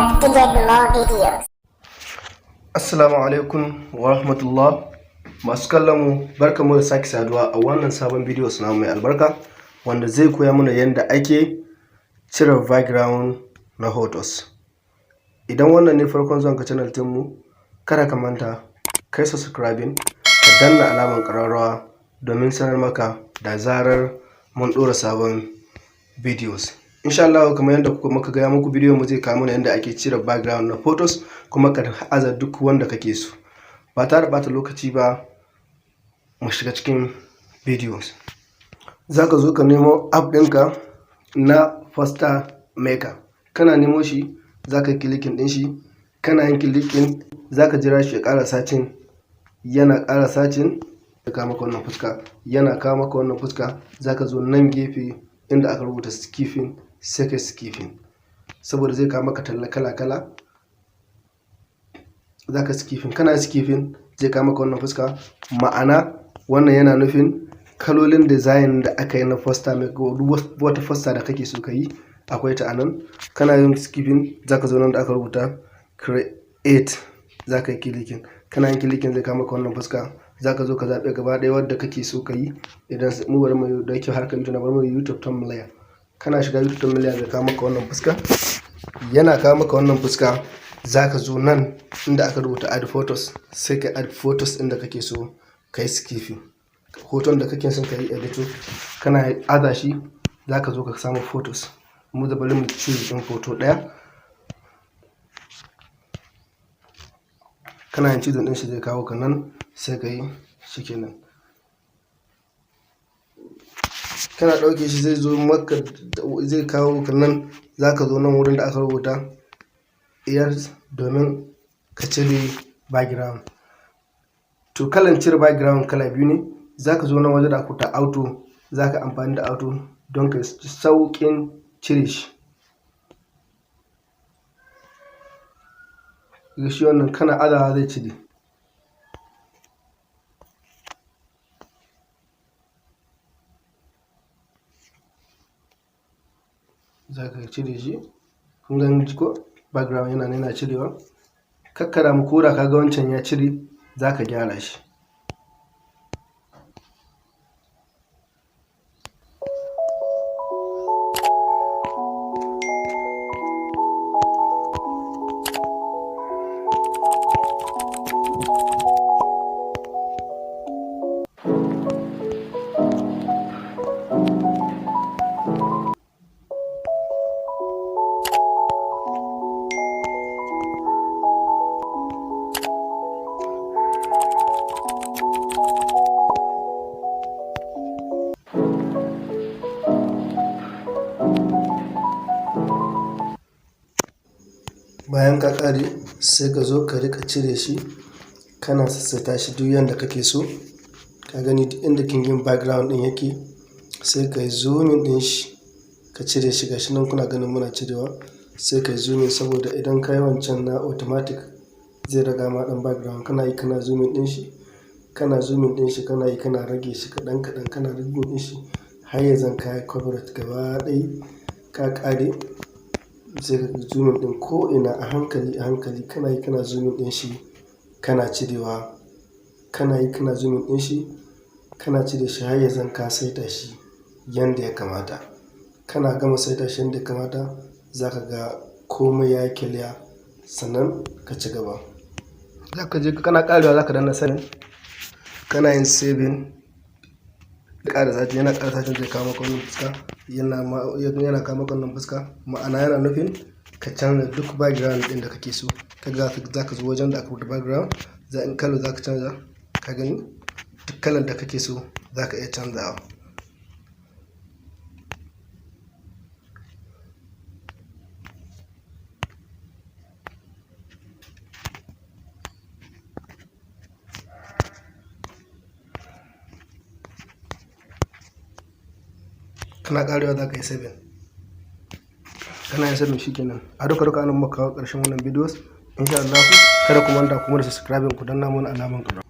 Subscribe to get more videos. Assalamu alaikum wa rahmatullah. Masu kallon mu, barkamu da sake saduwa a wannan sabon bidiyo namu mai albarka, wanda zai koya mana yadda ake cire background na photos. Idan wannan ne farkon zuwan ka channel mu, kada ka manta kai subscribing, ka danna alamar ƙararrawa domin sanar maka da zarar mun ɗora sabon videos. Insha Allah, kamar yadda kuka muka gaya muku, bidiyon mu zai kawo mana yadda ake cire background na photos, kuma ka aza duk wanda kake so. Ba tare da ɓata lokaci ba, mu shiga cikin videos. Za ka zo ka nemo app ɗinka na Poster Maker. Kana nemo shi, za ka yi clicking ɗin shi. Kana yin clicking, za ka jira shi ya ƙara searching. Yana ƙara searching, ya kawo maka wannan fuska. Yana kawo maka wannan fuska, za ka zo nan gefe inda aka rubuta skipping, sai kai skipping. Saboda zai kawo maka talla kala-kala. Za ka skipping, kana skipping zai kawo maka wannan fuska. Ma'ana, wannan yana nufin kalolin design da aka yi na poster mai, duk wata poster da kake so ka yi, akwai ta a nan. Kana yin skipping, za ka zo nan da aka rubuta create, za ka yi clicking. Kana yin clicking, zai kawo maka wannan fuska. Za ka zo ka zaɓi gaba ɗaya wadda kake so ka yi. Idan mu bari mu da yake harkar YouTube na, bari mu yi YouTube thumbnail. Kana shiga YouTube thumbnail, zai kawo maka wannan fuska. Yana kawo maka wannan fuska, za ka zo nan inda aka rubuta add photos, sai ka add photos ɗin da kake so ka yi skipping. Hoton da kake son ka yi editing, kana aza shi, za ka zo ka samu photos. Mu da bari mu choose ɗin photo ɗaya. Kana yin choosing ɗin shi, zai kawo ka nan, sai ka yi shi kenan. Kana ɗauke shi, zai zo maka, zai kawo ka nan. Za ka zo nan wurin da aka rubuta erase domin ka cire background. To, kalan cire background kala biyu ne. Za ka zo nan wajen da aka rubuta auto, za ka amfani da auto don ka sauƙin cire shi. Shi wannan kana azawa zai cire. Za ka cire shi. Kun gani ko? Background yana nan yana cirewa. Kar ka damu, ko da ka ga wancan ya cire, za ka gyara shi. Bayan ka ƙare, sai ka zo ka riƙa cire shi, kana sassaita shi duk yanda kake so. Ka gani, duk inda kingin background ɗin yake, sai ka yi zooming ɗin shi, ka cire shi. Gashi nan kuna ganin muna cirewa. Sai ka yi zooming, saboda idan ka yi wancan na automatic, zai raga ma ɗan background. Kana yi kana zooming ɗin shi, kana zooming ɗin shi, kana yi kana rage shi kaɗan kaɗan, kana rage ɗin shi har ya zan ka yi coverage gaba ɗaya, ka ƙare. Sai ka zooming ɗin ko'ina a hankali a hankali, kana yi kana zooming ɗin shi, kana cirewa. Kana yi kana zooming ɗin shi, kana cire shi har ya zan ka saita shi yanda ya kamata. Kana gama saita shi yanda ya kamata, za ka ga komai ya yi clear, sannan ka ci gaba. Za ka je, kana ƙarewa, za ka danna saving. Kana yin saving, ƙara searching, yana ƙara searching zai kawo maka wannan fuska. Yana kawo maka wannan fuska. Ma'ana, yana nufin ka canza duk background ɗin da kake so. Ka ga, za ka zo wajen da aka rubuta background, za in kala za ka canza. Ka gani, duk kalan da kake so za ka iya canzawa. Kana ƙarewa, za ka yi saving. Kana yin saving, shikenan. A duka duka anan muka kawo ƙarshen wannan videos. Insha Allah, kada ku manta kuma da subscribing, ku danna mana alamar ƙararrawa.